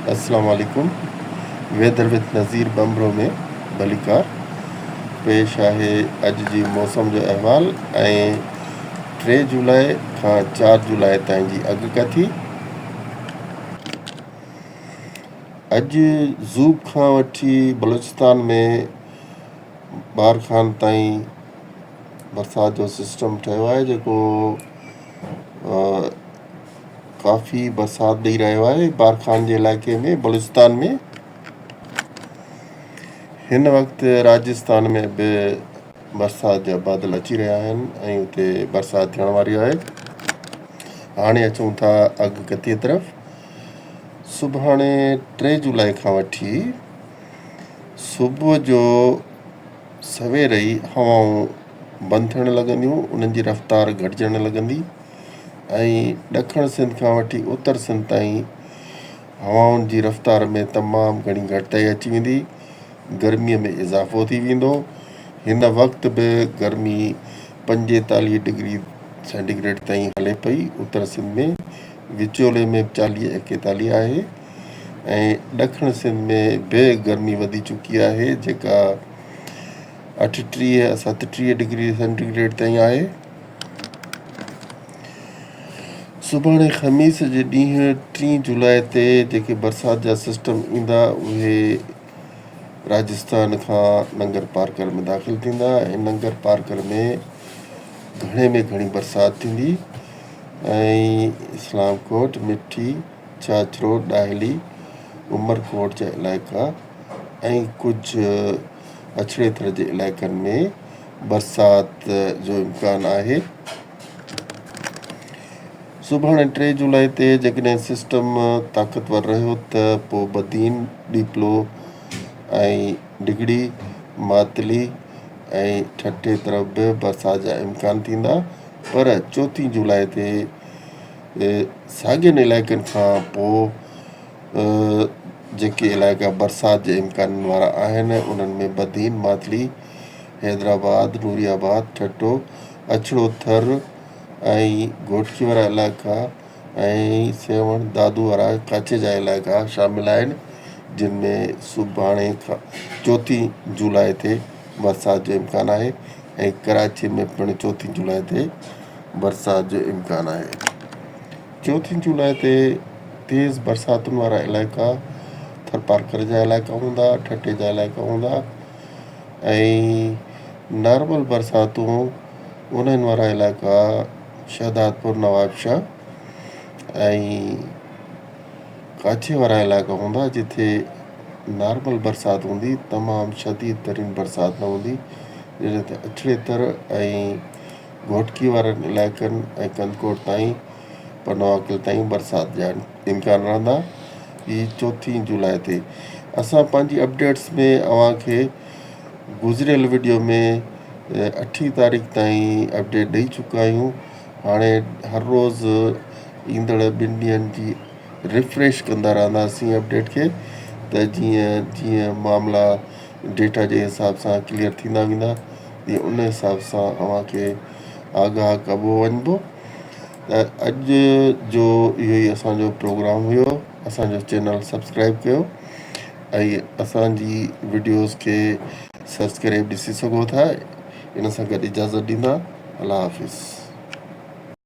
السلام عليڪم weather with نظير ٻنڀرو ۾ ڀليڪار پيش آهي اڄ جي موسم جو احوال ۽ 3 جولاء کان 4 جولاء تائين جي اڳڪٿي. اڄ زوب کان وٺي بلوچستان ۾ بارخان تائين برسات جو سسٽم ٺهيو آهي جيڪو ڪافي برسات ڏئي رهيو آهي بارخان جي علائقي ۾ بلوچستان ۾ هن وقت راجستان ۾ به برسات جا بادل اچي رهيا آهن ۽ اتي برسات ٿيڻ واري آهي. هاڻي اچون ٿا اڳڪٿيء طرف. سڀاڻي 3 جولاء کان وٺي صبح جو سوير ئي هوائون بند ٿيڻ لڳنديون، انهن جي رفتار گهٽجڻ لڳندي ۽ ڏکڻ سنڌ کان وٺي اتر سنڌ تائين هوائن جي رفتار ۾ تمام گهڻي گهٽتائي اچي ويندي. گرميء ۾ اضافو ٿي ويندو. هن وقت به گرمي 45 ڊگري سينٽي گريڊ تائين هلي پئي. اتر سنڌ ۾ وچولي ۾ به 40 41 آهي ۽ ڏکڻ سنڌ ۾ به گرمي وڌي چڪي آهي جيڪا 38 37 ڊگري سينٽي گريڊ تائين آهي. سڀاڻي خميس جي ڏينهن 3 جولاء تي جيڪي برسات جا سسٽم ايندا اهي راجستان کان ننگر پارڪر ۾ داخل ٿيندا ۽ ننگر پارڪر ۾ گهڻي ۾ گهڻي برسات ٿيندي ۽ اسلام ڪوٽ، مٺي، ڇاڇرو، ڏاهلي، عمرڪوٽ جا علائقا ۽ ڪجهه اڇڙي ٿر جي علائقن ۾ برسات جو امڪان آهي. سڀاڻي 3 جولاء تي جيڪڏهن سسٽم طاقتور رهيو ته پوء بدين، ڏيپلو ۽ ڊگهڙي، ماتلي ۽ ٺٽي طرف به برسات جا امڪان ٿيندا پر چوٿين جولاء تي ساڳين علائقن کان پوء جيڪي علائقا برسات جي امڪانن وارا آهن انهن ۾ بدين، ماتلي، حيدرآباد، نوري آباد، ٺٽو، اڇڙو ٿر ۽ گهوٽڪي وارا علائقا ۽ سيوهڻ، دادو وارا ڪاڇي جا علائقا شامل آهن جن ۾ سڀاڻي کان چوٿين جولاء تي برسات جو امڪان آهي ۽ ڪراچي ۾ پڻ چوٿين جولاء تي برسات جو امڪان آهي. چوٿين جولاء تي تيز برساتن وارا علائقا ٿرپارڪر جا علائقا هوندا، ٺٽي جا علائقا هوندا ۽ نارمل برساتون انهن وارا علائقا شهدادپور، نوابشاهه ۽ ڪاڇي وارا علائقا هوندا جتي نارمل برسات هوندي تمام شديد ترين برسات نه هوندي جڏهن ته اڇڙي تر ۽ گهوٽڪي وارن علائقن ۽ ڪنڌڪوٽ تائين پنوعاقل تائين برسات جا امڪان رهندا هي چوٿين جولاء تي اسان پنهنجي اپڊيٽس ۾ اوهان کي گذريل وڊيو ۾ اٺين تاريخ تائين اپڊيٽ ڏئي چڪا آهيون هاڻي هر روز ايندڙ ٻن ڏينهن جي ريفريش ڪندا رهنداسين اپڊيٽ کي ته جيئن جيئن معاملا ڊيٽا جي حساب سان ڪليئر ٿيندا ويندا تيئن ان حساب سان اوهان کي آگاهه ڪبو وڃبو ته اڄ جو اهو ئي اسانجو پروگرام هيو اسانجو چينل سبسڪرائب ڪيو ۽ اسانجي وڊيوز کي سرچ ڪري ڏسي سگهو ٿا ان سان گڏ اجازت ڏيندا الله حافظ.